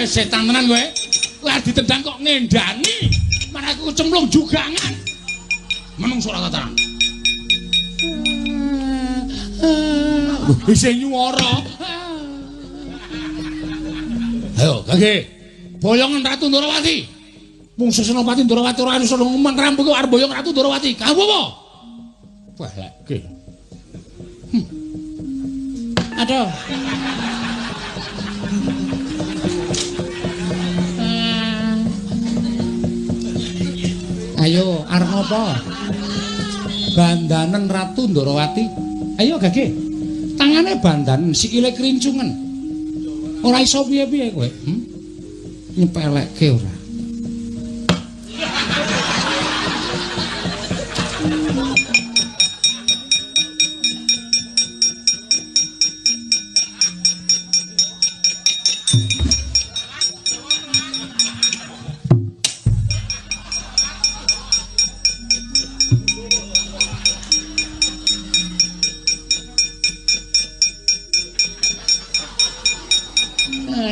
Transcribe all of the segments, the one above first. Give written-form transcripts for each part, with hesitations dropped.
Setan tenan kowe. Kowe arep ditendang kok ngendani. Malah aku cemplung jugangan. Menungso ora tataran. Isih nyuwara. Ayo, Gage. Boyongan Ratu Ndorowati. Mungsu Senopati Ndorowati ora iso ngomong rampung arep boyong Ratu Ndorowati. Kamu apa? Balekke. Aduh. Ayo, arep ngopo? Bandanen Ratu Ndorowati. Ayo Gage. Tangane bandanen, sikile krincungen. Ora iso piye-piye kowe. Nyepelekke ora.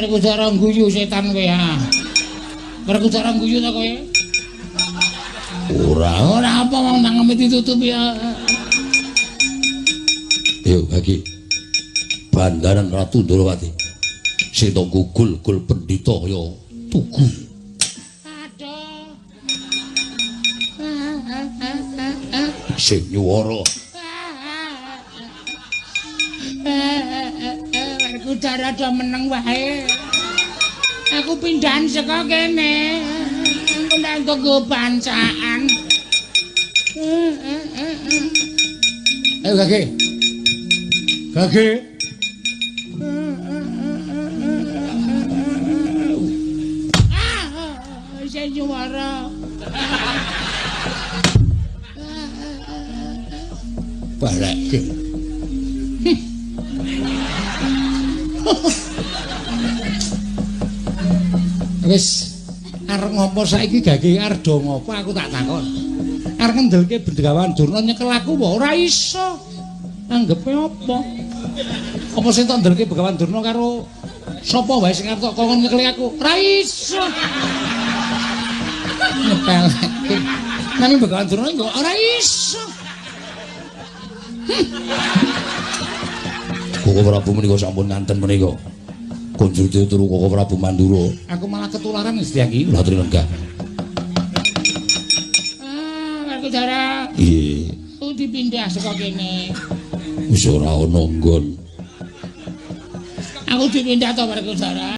Werkudara guyu setan kowe ha. Werkudara guyu ta kowe? Ora, ora apa wong tangeme ditutup ya. Ayo Gage. Bandaran Ratu Ndorowati. Sing tok gugul-gul pendhita ya tugu. Aduh. Sing nyuwara. Werkudara do meneng wae. Aku pindahan saka kene. Engko ndak nggo bancaan. Ayo Gage. Gage. Ah, isih nyuwara. Balekke. Wis arep ngopo saiki Gage arep do ngopo aku tak takon. Arep ngendelke Begawan Durna nyekel aku apa ora iso. Anggepe apa? Apa sing tak ndelke Begawan Durna karo sapa wae sing arep tok kongkon nyekeli aku? Ora iso. Nyepeleke. Nanging Begawan Durna kok ora iso. Koko Prabu menika sampun nganten menika. Kunjur turu Koko Prabu Mandura. Aku malah ketularan Setyaki. Kula aturi lenggah. Ah, Werkudara. Iya. Aku dipindah saka kene. Wis ora ana nggon. Aku dipindah to Werkudara.